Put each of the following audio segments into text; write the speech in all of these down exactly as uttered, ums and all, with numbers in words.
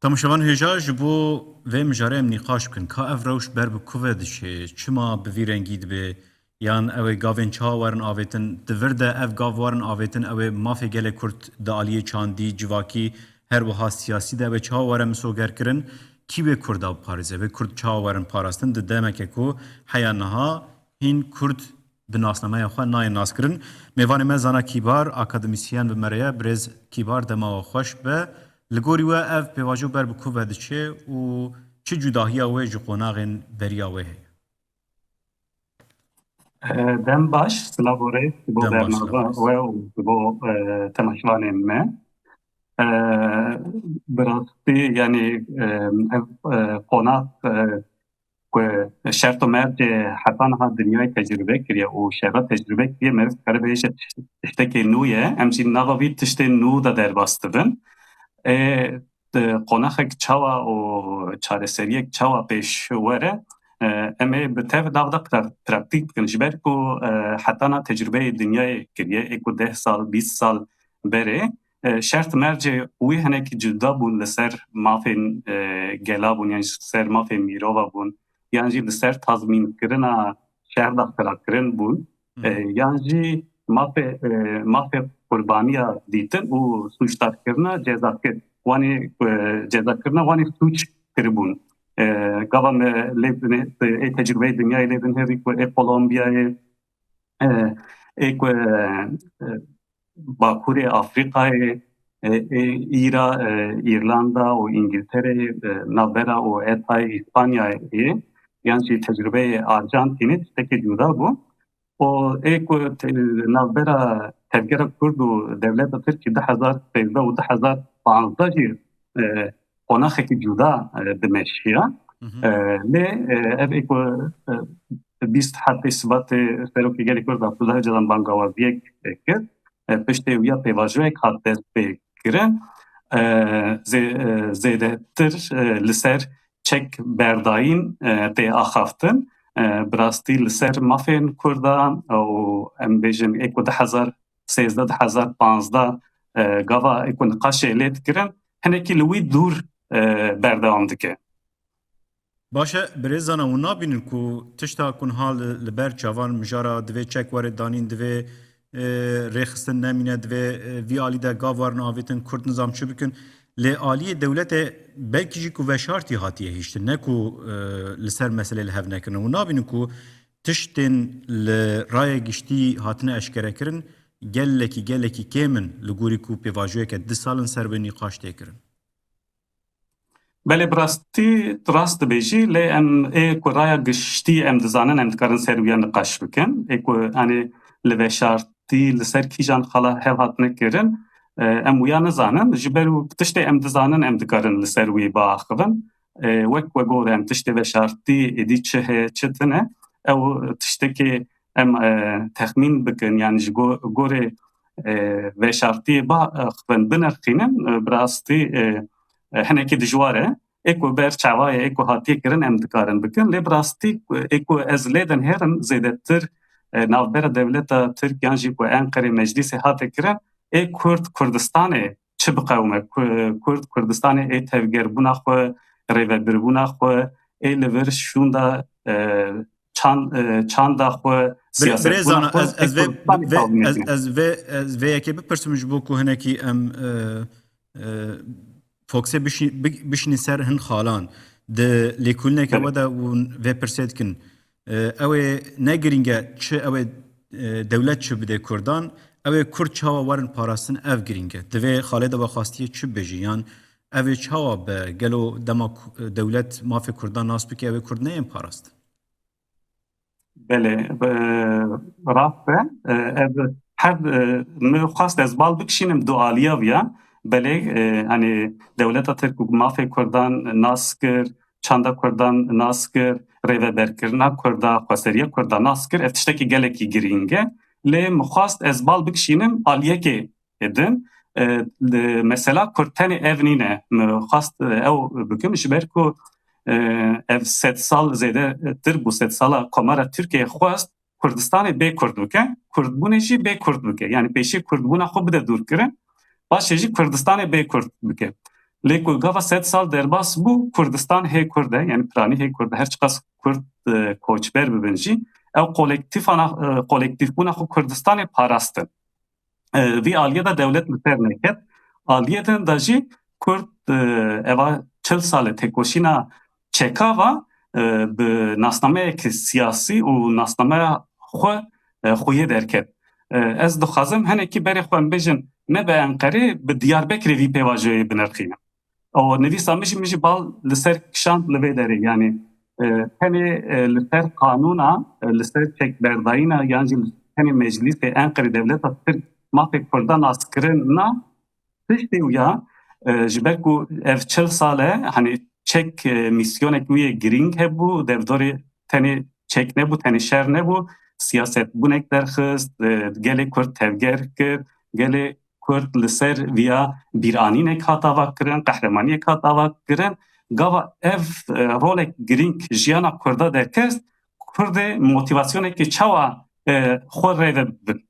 Temaşevan hêja ji bo vê mijarê em nîqaş bikin. Ka ev rewş ber bi ku ve diçe? Çima bi vî rengî dibe? Yan ew ê gavên çawa werin avêtin? Di vir de ev gav werin avêtin, ew ê mafê gelê Kurd di aliyê çandî, civakî, her wiha siyasî de ew ê çawa were misogerkirin? Kî wê Kurda biparêze? Wê Kurd çawa werin parastin? Di demeke ku heya niha hîn Kurd bi nasnameya xwe nayên naskirin. Mêvanê me Zana Kîbar, akademîsyen bi me re ye. Birêz Kîbar, dema we xweş be. Li gorî we ev pêvajo ber bi ku ve diçe û çi cudahiya wê ji qonaxên beriya wê heye? Dem baş, silav û rêz ji bo Dem baş, bernava silav û rêz. We û ji bo, e, temaşevanên me. E, bi rastî, yanî, e, ev, e, qonax, e, ku şert û mercê heta niha dinyayê tecrûbe kiriye û şera tecrûbe kiriye, meriv dikare bêje tiştekê nû ye. Em jî nava vî tiştên nû de derbas dibin. Ê, di qonaxek çawa û çareseriyek çawa pêş were, e, em ê bi tev nav de pra-, praktîk bikin. Ji ber ku, e, heta niha tecrûbeyê dinyayê kiriye, ê ku deh sal, bîst sal berê, e, şert mercê wî hinekî cuda bûn li ser mafên, e, gela bûn, yan jî li ser mafên mirova bûn, yan jî li ser tazmînkirina şer daxirakirin bûn, Hı. e, yan jî mafê, e, mafê qurbaniya dîtin û sûcdarkirina cezakir. Wanî, e, cezakirina wanî sûc kiribûn. E, gava me lê binê, ê tecrûbeyê dinyayê lê binêrî ku ê Kolombiyayê, e, ê ku, e, e, Bakurê Afrîkayê, e, ê, îra, e, Îrlanda û Îngiltereyê, e, navbera û etayê Îspanyayê, yan jî tecrûbeyê Arjantînê tiştekî cuda bû. Û ê ku te-, navbera tevgera Kurd û dewleta Tirkî du hezar sêzdeh û du hezar panzdeh jî, e, qonaxekî cuda, e, dimeşiya. Hı hı. E, lê, e, ev ê ku, e, bîst heftê Sibatê Serokê Gelê Kurd Abdullah Ocalan bangawaziyek, e, kir. E, piştê wî ya pêvajoyek hat dest pê kirin. E, zê-, e, zêdetir, e, li ser çek berdayîn, e, tê axaftin. E, bi rastî li ser mafên Kurda û em bêjin ê ku du hezar sêzdeh, du hezar panzdeh, e, gava ê ku niqaşê lê dikirin, hinekî li wî dûr, e, berdewam dike. Baş e, birêz Zana, hûn nabînin ku tişta ku niha li, li ber çavan mijara divê çek were danîn, divê, e, rêxistin nemîne, divê, e, vî alî de gav werin avêtin, Kurd nizam çi bikin. Lê aliyê dewletê belkî jî ku veşartî hatiye hiştin, ne ku, e, li ser meselê li hev nekirin. Hûn nabînin ku tiştên li raya giştî hatine eşkerekirin, gelekî, gelekî kêm in li gorî ku pêvajoyeke du sal in ser wê nîqaş tê kirin. Belê, bi rastî tu rast dibêjî, lê em ê ku raya giştî em dizanin, em dikarin ser wiya niqaş bikin. Ê ku, yanî, li veşartî li ser kîjan xala hev hatine kirin, e, em wiya nizanin. Ji ber ku tiştê em dizanin, em dikarin li ser wî biaxivin. E, wek we got, em tiştê veşartî êdî çi heye, çi tune, ew tiştekê em, e, texmîn bikin, yanî ji go-, gorê, e, veşartiyê biaxivin, binirxînin, e, bi rastî, e, e, hinekî dijwar e. Ê ku ber çavayê, ê ku hatiye kirin, em dikarin bikin. Lê bi rastî, ê ku ez lê dinêrim, zêdetir, e, navbera dewleta Tirk yan jî ku Enqerê meclîsê hate kirin, ê Kurd Kurdistanê çi biqewime? Ku-, Kurd Kurdistanê ê tevgerbûna xwe, rêvebirbûna xwe, ê li vir şûnda, e, çan-, e, çanda xwe, Bire-, siyasetbûna Birêzana, xwe, ez, ez ê vê, Kurdistanê vê, tav ez, nekine. ez vê, ez vê yekê bipirsim ji bo ku hinekî em, e, e, Foxê bişî-, bi-, bişînî ser hin xalan. Di lêkolîneke Belê. we de hûn vê pirsê dikin. E, ew ê ne girîng e çi ew ê, e, dewlet çi bide Kurdan, ew ê Kurd çawa werin parastin ev girîng e. Divê Xalê de we xwestiye çi bibêjî? Yan ev ê çawa be? Gelo dema ku-, dewlet mafê Kurdan nas bike, ew ê Kurd neyên parastin? Belê, e, rast e. E, ev her, e, min xwest ez bal bikişînim du aliya viya. Belê, e, hani dewleta Tirk mafê Kurdan nas kir, çanda Kurdan nas kir, rêveberkirina Kurda, xweseriya Kurda nas kir. Ev tiştekî gelekî girîng e. Lê min xwest ez bal bikişînim aliyekê din. E, li, mesela Kurd tenê ev nîne. Min xwest, e, ew bikim, ji ber ku, e, ev sed sal zêde tir bû, sed sala Komara Tirkiyê xwest Kurdistanê bê Kurd bike, Kurdbûnê jî bê Kurd bike. Yanî pêşî Kurdbûna xwe bide dûrkirin, paşê jî Kurdistanê bê Kurd bike. Lê ku gava sed sal derbas bû, Kurdistan hê Kurd e, yani piranî hê Kurd e, her çiqas Kurd e, koçber bibin jî, ew kolektîfana, e, kolektîfbûna xwe Kurdistanê parastin. E, vî aliyê de dewlet li ser neket. Aliyê din de jî Kurd, e, eva çil sale têkoşîna çeka va, e, bi nasnameyek siyasî û nasnameya xwe, e, xweyê derket. E, ez dixwazim hinekî berê xwe em bêjin, ne bi Enqerê, bi Diyarbekirê vî pêvajoyê binirxînim. Û nivîsa min jî, min jî bal li ser kişand li vê derê. Yani, e, tenê, e, li ser qanûna, e, li ser çekberdayîna, yan jî tenê meclîsê Enqerê dewleta Tirk mafê Kurda naskirin na, tiştê wî ya, e, ji ber ku ev çil sal e, hani çek, e, misyonek wî yê girîng hebû, devdorê tenê çek nebû, tenê şer nebû, siyasetbûnek derxist, e, gelê Kurd tevger kir, gelê Kurd li ser viya bîranînek hat ava kirin, qehremaniyek hat ava kirin. Gava ev, e, rolek girîng jiyana Kurda derkest, Kurdê motivasyonekê çawa, e, xwe rêve bibin?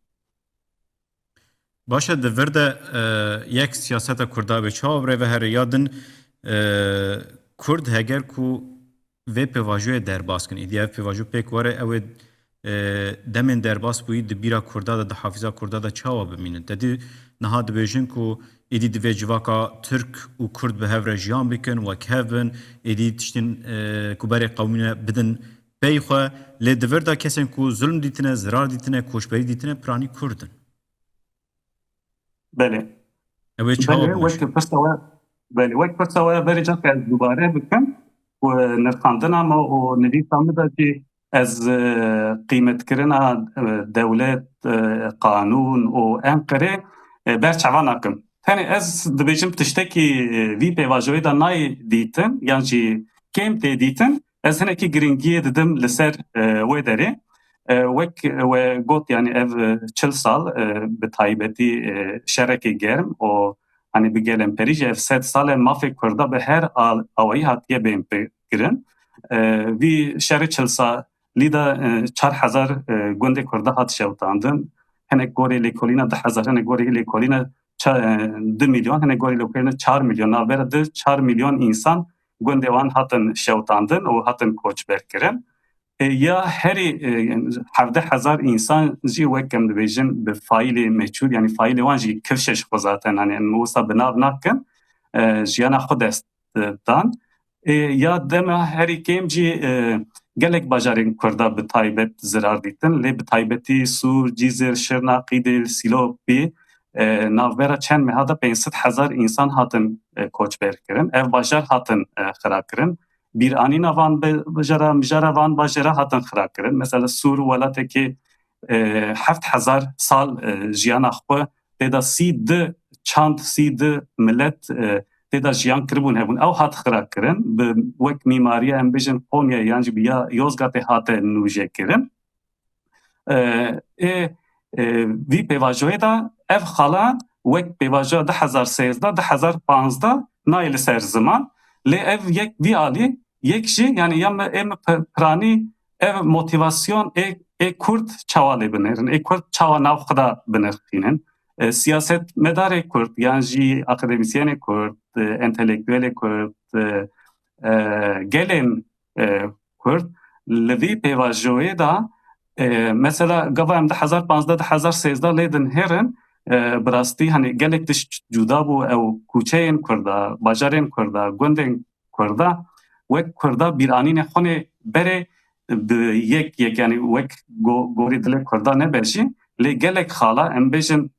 Baş e, di vir de, e, yek siyaseta Kurda be çawa bi rê ve here ya din, e, Kurd heger ku vê pêvajoyê derbas kin, îdî ev pêvajo pêk were, ew ê, e, demên derbas bûyî di bîra Kurda de, di hafîza Kurda de çawa bimînin? Te dî niha dibêjin ku îdî divê civaka Tirk û Kurd bi hev re jiyan bikin, wek hev bin, îdî tiştên, e, ku berê qewmîne bidin pey xwe, lê di vir de kesên ku zulm dîtine, zirar dîtine, koçberî dîtine, piranî Kurd in. Belê. Ew ê çawa Belê, bimeşin? Wek pirsa we, belê, wek pirsa we berê cak ez dubare bikim û nirxandina me û nivîsa min de jî ez, e, qîmetkirina, e, dewlet, e, qanûn û Enqerê, e, berçava nakim. Tenê ez dibêjim tiştekî, e, vî pêvajoyê de nayê dîtin, yan jî kêm tê dîtin, ez hinekî giringiyê didim li ser, e, wê derê. E, wek we got, yani ev, e, çil sal, e, bi taybetî, e, şerekê germ û, hani, bi gelemperî jî ev sed sal e mafê Kurda bi her al-, awayî hatiye bênpikirin. E, vî şerê çil salî de, e, çar hezar, e, gundê Kurda hat şewitandin. Hinek gorê lêkolîna du hezar, hinek gorê lêkolîna ça-, e, du milyon, hinek gorê lêkolîna çar milyon, navbera du çar milyon însan gundê wan hatin şewitandin û hatin koçber kirin. E, ya herî, e, hevdeh hezar însan jî, wek em dibêjin, bi faîlê meçhûl, yani faîlê wan jî kifşe ji xwe zaten, hani em wisa bi nav nakin, e, jiyana xwe dest, e, dan. E, ya dema herî kêm jî, e, gelek bajarên Kurda bi taybet zirar dîtin, lê bi taybetî Sûr, Cizir, Şirna, Qîdêl, Sîlopî, e, navbera çend meha de pênc sed hezar însan hatin, e, koçber kirin. Ev bajar hatin, e, xira kirin. Bîranîna van be-, bajara, mijara van bajêra hatin xira kirin. Mesela Sûr welatekî, e, heft hezar sal, e, jiyana xwe tê de sî du çand, sî du milet, e, tê de jiyan kiribûn hebûn. Ew hat xira kirin. Bi wek mîmariya em bêjin Konya yan jî bi ya Yozgatê hate nûje kirin. E, ê, e, vî pêvajoyê de ev xala wek pêvajoya du hezar sêzdeh, du hezar panzdeh nayê li ser ziman. Lê ev yek vî alî, yek jî, yani ya me, ê me pe-, piranî ev motivasyon ê, ê Kurd çawa lê binêrin, ê Kurd çawa nav xwe de binirxînin. E, siyasetmedarê Kurd, yan jî akademîsyenê Kurd, e, entelektuelê Kurd, e, e, gelên, e, Kurd li vî pêvajoyê de, e, mesela gava em du hezar panzdeh, du hezar sêzdeh lê dinihêrin, e, bi rastî, hani, gelek tişt cuda bû, ew kuçeyên Kurda, bajarên Kurda, gundên Kurda, wek Kurda bîranînê xwe nê berê bi yek yek, yani wek go-, gorî dilê Kurda nebe jî, lê gelek xala, em bêjin,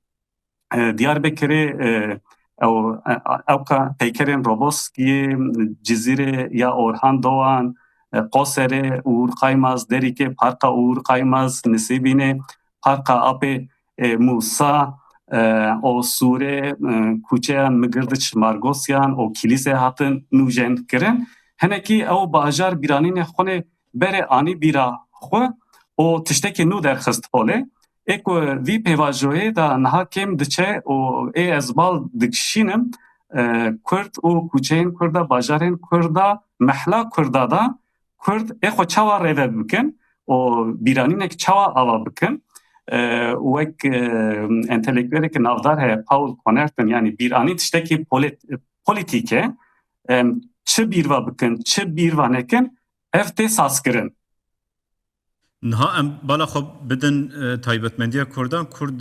e, Diyarbekirê, e, ew, e, ewka peykerên Roboskiyê, Cizîrê ya Orhan Doğan, e, Qoserê Uğur Kaymaz, Derîkê Parka Uğur Kaymaz, Nisêbînê Parka Apê, e, Musa, e, û Sûrê, e, kuçeya Migirdiç Margosyan û kilîse hatin nûjen kirin. Hinekî ew bajar bîranînê xwe nê berê anî bîra xwe û tiştekî nû derxist holê. Ê ku vî pêvajoyê de niha kêm diçe û ê ez bal dikişînim, e, Kurd û kuçeyên Kurda, bajarên Kurda, mehla Kurda da Kurd ê xwe çawa rêve bikin û bîranînek çawa ava bikin? E, wek, e, entelektueleke navdar heye, Paul Conerton, yani bîranî tiştekî polit-, polîtîk e. Em çi bîrva bikin, çi bîrva nekin, ev tê sazkirin. Niha em bala xwe bidin e, taybetmendiya Kurdan. Kurd,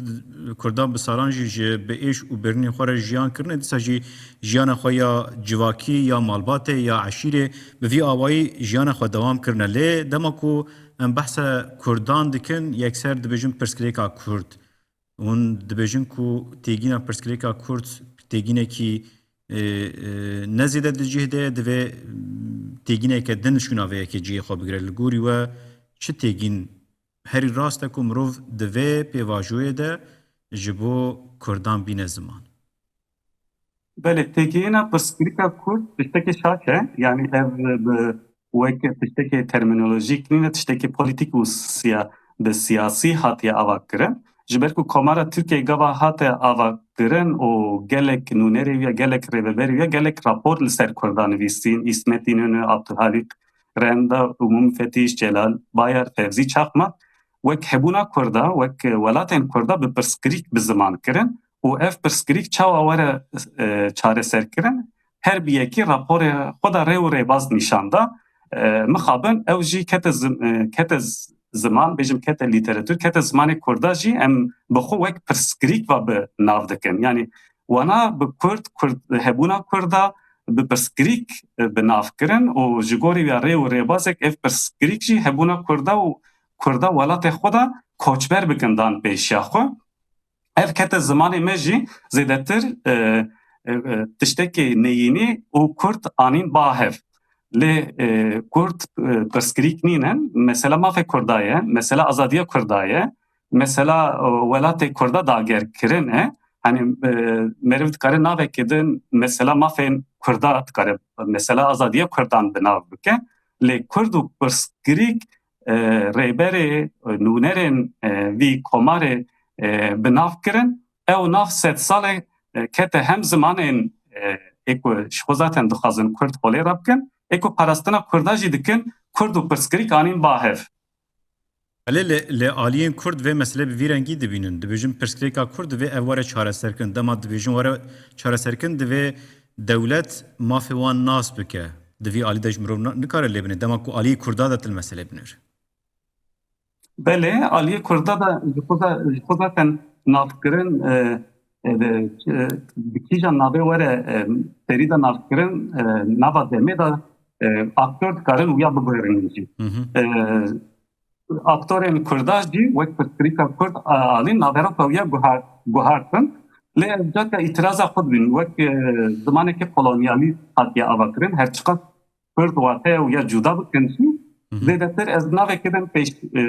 Kurdan bi salan jî ji bi êş û birînên xwe re jiyan kirine. Dîsa jî jiyana xwe ya civakî, ya malbatê, ya eşîrê bi vî awayî jiyana xwe dewam kirine. Lê dema ku em behsa Kurdan dikin, yekser dibêjin pirsgirêka Kurd. Hûn dibêjin ku têgîna pirsgirêka Kurd têgînekî e, e, ne zêde di cih de ye, divê têgîneke din şûna vê yekê cihê xwe bigire. Li gorî we çi têgîn herî rast e ku mirov di vê pêvajoyê de ji bo Kurdan bîne ziman? Belê, têgihîna pirsgirêka Kurd tiştekî şaş e. Yanî ev bi wek tiştekê termînolojîk nîne, tiştekî polîtîk û siya-, bi siyasî hatiye avakirin. Ji ber ku Komara Tirkiyeyê gava hate avakirin û gelek nûnerê wî ya, gelek rêveberê wî ya, gelek rapor li ser Kurda nivîsîn, Îsmet Înönü, Abdulhalik Renda, Umumi Fetîş, Celal Bayar, Fevzî Çakmak, wek hebûna Kurda, wek welatên Kurda bi pirsgirîk bi ziman kirin û ev pirsgirîk çawa were e, çareserkirin, her bi yekî raporê xwe de rê û rêbaz nîşan da. E, mixabin ew jî kete zim-, e, kete z-, ziman, bêjim kete lîteratûr, kete zimanê Kurda jî em bi xwe wek pirsgirîk ve bi nav dikin. Yanî wana bi Kurd, Kurd, hebûna Kurda bi pirsgirîk e, bi nav kirin û ji gorî ya rê û rêbazek ev pirsgirîk jî hebûna Kurda û Kurda welatê xwe de koçber bikin dan pêşiya xwe. Ev kete zimanê me jî zêdetir e, e, e, tiştekê neyînî û Kurd anîn ba hev. Lê e, Kurd e, pirsgirîk nînin. Mesela mafê Kurda ye, mesela azadiya Kurda ye, mesela e, welatê Kurda dagerkirin e. Hani e, meriv dikare navekê din mesela mafên Kurda dikare, mesela azadiya Kurdan bi nav bike. Lê Kurd û pirsgirîk e, rêberê, e, nûnerên e, vî komarê e, bi nav kirin. Ew nav sed salê e, kete hem zimanên e, ê ku ji xwe zaten dixwazin Kurd xwe lê re bikin, ê ku parastina Kurda jî dikin, Kurd û pirsgirîk anîn ba hev. Belê, lê, lê aliyên Kurd vê meselê bi vî rengî dibînin. Dibêjin pirsgirêka Kurd divê ev were çareserkirin. Dema dibêjin were çareserkirin, divê dewlet mafê wan nas bike. Di vî alî de ji mirov na-, nikare lê binê. Dema ku aliyê Kurda de til meselê binêr. Belê, aliyê Kurda de ji xwe za-, ji xwe zaten navkirin, e, e, de, e, bi kîjan navê were e, serî de navkirin, e, nava demê de e, aktor dikarin wiya biguherin jî. Hı hı. E, aktorên Kurda jî wek pirsgirêka Kurd a-, alî navera xwe wiya guhar-, guhartin. Lê ev caka îtiraza xwe dibîn. Wek e, zimanekî kolonyalîst hatiye avakirin. Her çiqas Kurd wateya wiya cuda bikin jî, Hı hı. zêdetir ez navekê din pêş, e,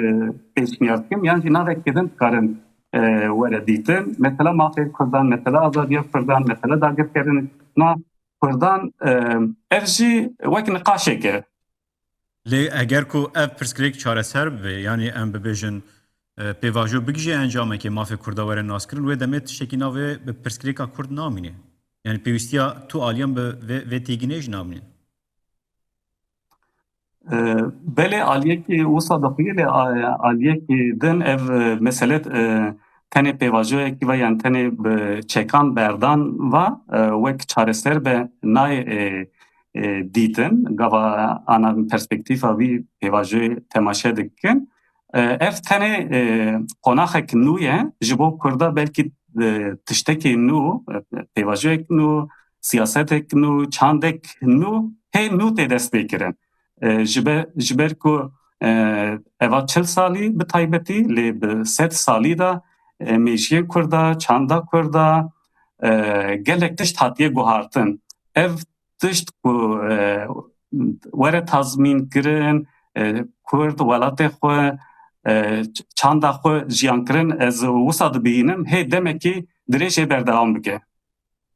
pêşniyar dikim. Yan jî navekê din dikarin e, were dîtin. Mesela mafê Kurdan, mesela azadiya Kurdan, mesela dagirkerina Kurdan. E, ev jî wek niqaşek e. Lê eger ku ev pirsgirêk çareser bibe, yanî em bibêjin e, pêvajo bigihîje encamekê mafê Kurda were naskirin, wê demê tiştekî navê bi pirsgirêka Kurd namîne. Yanî pêwîstiya tu aliyan bi vê, vê têgînê jî namîne. E, belê aliyekî wisa dixuye, lê a-, aliyekî din ev e, mesele e, tenê pêvajoyekî ve yan tenê bi çekan berdan ve e, wek çareser be nayê e, e, dîtin. Gava ana perspektîfa vî pêvajoyê temaşe dikin. E, ev tenê e, qonaxek nû ye. Ji bo Kurda belkî e, tiştekê nû, e, pêvajoyek nû, siyasetek nû, çandek nû, hê nû tê destpêkirin. E, ji be-, ji ber ku e, eva çil salî bi taybetî, lê bi sed salî de e, mêjiyên Kurda, çanda Kurda, e, gelek tişt hatiye guhartin. Ev tişt ku e, were tazmîn kirin, e, Kurd welatê xwe, e, ç-, çanda xwe jiyan kirin, ez wisa dibînim, hê demekî dirêj ê berdewam bike.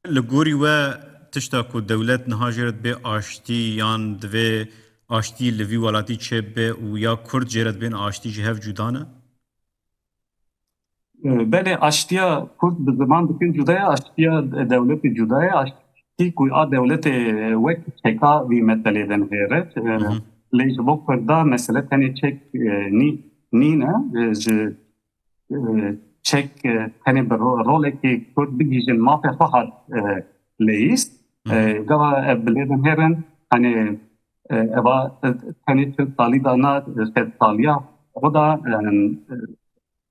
Li gorî we tişta ku dewlet niha jê re dibê aştî yan divê aştî li vî welatî çêbibe û ya Kurd jê re dibên aştî ji hev cuda ne? Belê, aştiya Kurd bi ziman dikin cuda ye, aştiya dewletê cuda ye. Aştî ku a dewletê wek çeka vî meselê dinihêre. Hı hı. Lê ji bo Kurda mesele tenê çek e, nî-, nîne. E, ji e, çek e, tenê bi ro-, rolekê Kurd bigihîjin mafê xwe hat e, leyîst. E, gava ev bi lê dinêrin, hani, e, eva, e, tenê çil salî da na, e, sed saliya xwe da, e, e,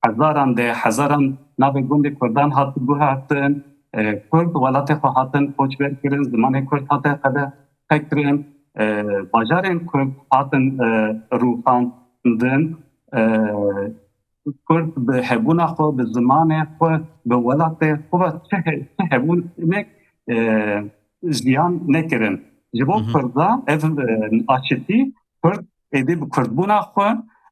hezaran de hezaran navê gundê Kurdan hat guhertin, e, Kurd welatê xwe hatin koçber kirin, zimanê Kurd hate qedexe kirin, e, bajarên Kurd hatin, e, rûxandin, e, Kurd bi hebûna xwe, bi zimanê xwe, bi welatê xwe ve çi he-, çi hebûnek, e, jiyan nekirin. Ji bo Kurda ev, e, aşitî Kurd êdî bi kurdbûna xwe,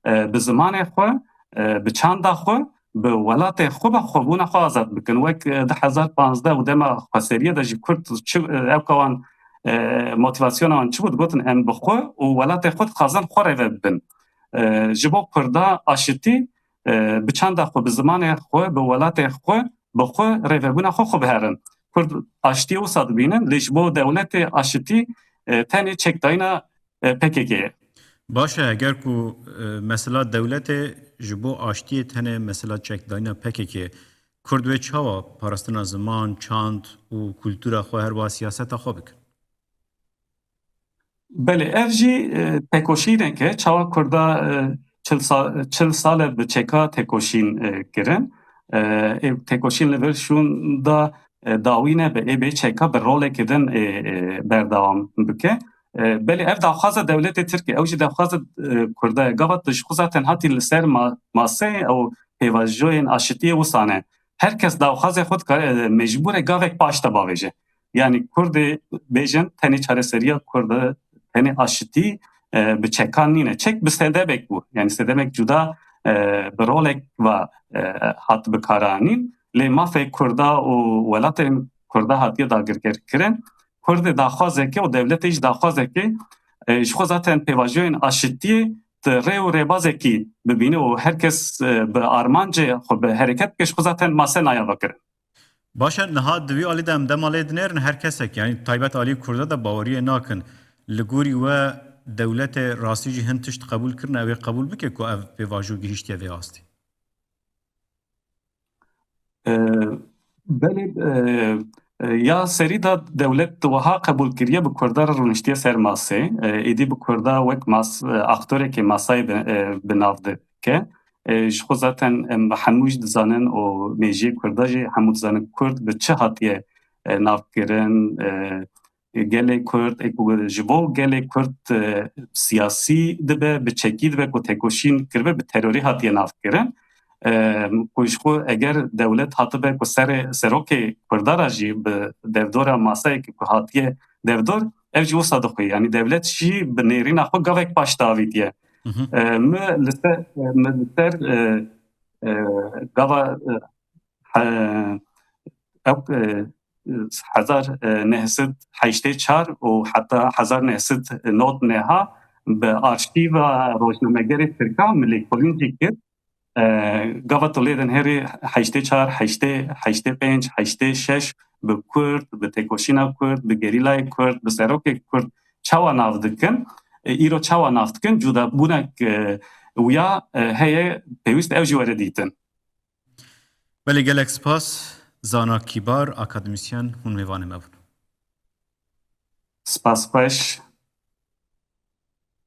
e, bi zimanê xwe, e, bi çanda xwe, bi welatê xwe ve xwebûna xwe azad bikin. Wek, e, du hezar pazdeh û dema xweseriyê de jî Kurd çi, e, ew ka wan, e, motivasyona wan çi bû? Digotin, em bi xwe û welatê xwe dixwazin xwe rêve bibin. E, ji bo Kurda aşitî, e, bi çanda xwe, bi zimanê xwe, bi welatê xwe, bi xwe rêvebûna xwe xwe biherin. Kurd aştiyê wisa dibînin, lê ji bo dewletê aşitî, e, tenê çekdayîna, e, P K K ye. Baş e, eger ku, e, mesela dewletê ji bo aştiyê tenê mesela çekdayîna P K K ye, Kurd wê çawa parastina ziman, çand û kultura xwe, her wiha siyaseta xwe bikin? Belê, ev jî, e, têkoşînek e. Çawa Kurda, e, çil sa-, çil sal e bi çeka têkoşîn, e, kirin. E, ê têkoşîn li vir şûn da, e, dawî ne bi ê bê çeka bi rolekê din, e, e, berdewam bike. E, belê ev daxwaza dewletê Tirk e. Ew jî daxwaza, e, Kurda ye. Gava tu ji xwe zaten hatî li ser ma-, maseyê ew pêvajoyên aşitiyê wisa ne. Her kes daxwazê xwe dikare, e, mecbûr e gavek paş de bavêje. Yanî Kurdê bêjin tenê çareseriya Kurda, tenê aşitî, e, bi çekan nîne. Çek bi sedemek bû. Yanî sedemek cuda, e, bi rolek ve, e, hat bikaranîn. Lê mafê Kurda û welatên Kurda hatiye dagirkerkirin. Kurdê daxwazekê û dewletê jî daxwazekê, e, ji xwe zaten pêvajoyên aşitiyê di rê û rêbazekî bibîne û her kes, e, bi armancê xwe bi hereket bike, ji xwe zaten mase naya vekirin. Baş e, niha di vî alî de em dema lê dinêrin, her kesek, yanî taybet alî Kurda de baweriyê nakin. Li gorî we dewletê rastî jî hin tişt qebûl kirine, ew ê qebûl bike ku ev pêvajo gihîştiye vê astê? E, belê, e, e, ya serî de dewlet wiha qebûl kiriye, bi Kurda re rûniştiye ser masê. E, êdî bi Kurda wek mas-, e, aktorekê masayê bi, e, bi nav dike. E, ji xwe zaten em hemû jî dizanin û mêjiyê Kurda jî hemû dizanin Kurd bi çi hatiye, e, navkirin, e, gelê Kurd, ê ku ji bo gelê Kurd, e, siyasî dibe, bi çekî dibe ku têkoşîn kiribe, bi terorî hatiye navkirin. E, ku ji xwe eger dewlet hatibe ku serê serokê Kurda re jî bi devdora masayekî ku hatiye devdor, ev jî wisa dixwî. Yanî dewlet jî bi nêrîna xwe gavek paş davîtiye. Hı hı. E, mi li ser, mi li ser, e, e, gava, e, he-, ew, e, hezar neh sed heştê çar û heta hezar neh sed nod neha bi arşîva rojnamegerê Tirka milîkolîn jî kir. E, gava tu lê dinêrî heştê çar, heştê, heştê pênc, heştê şeş bi Kurd, bi têkoşîna Kurd, bi gerîlayê Kurd, bi serokê Kurd çawa nav dikin, e, îro çawa nav dikin, cudabûnek, e, wiya, e, heye, pêwîst ew jî were dîtin. Belê, gelek spas. Zana Kîbar, akademîsyen, hûn mêvanê me bûn. Spas xweş.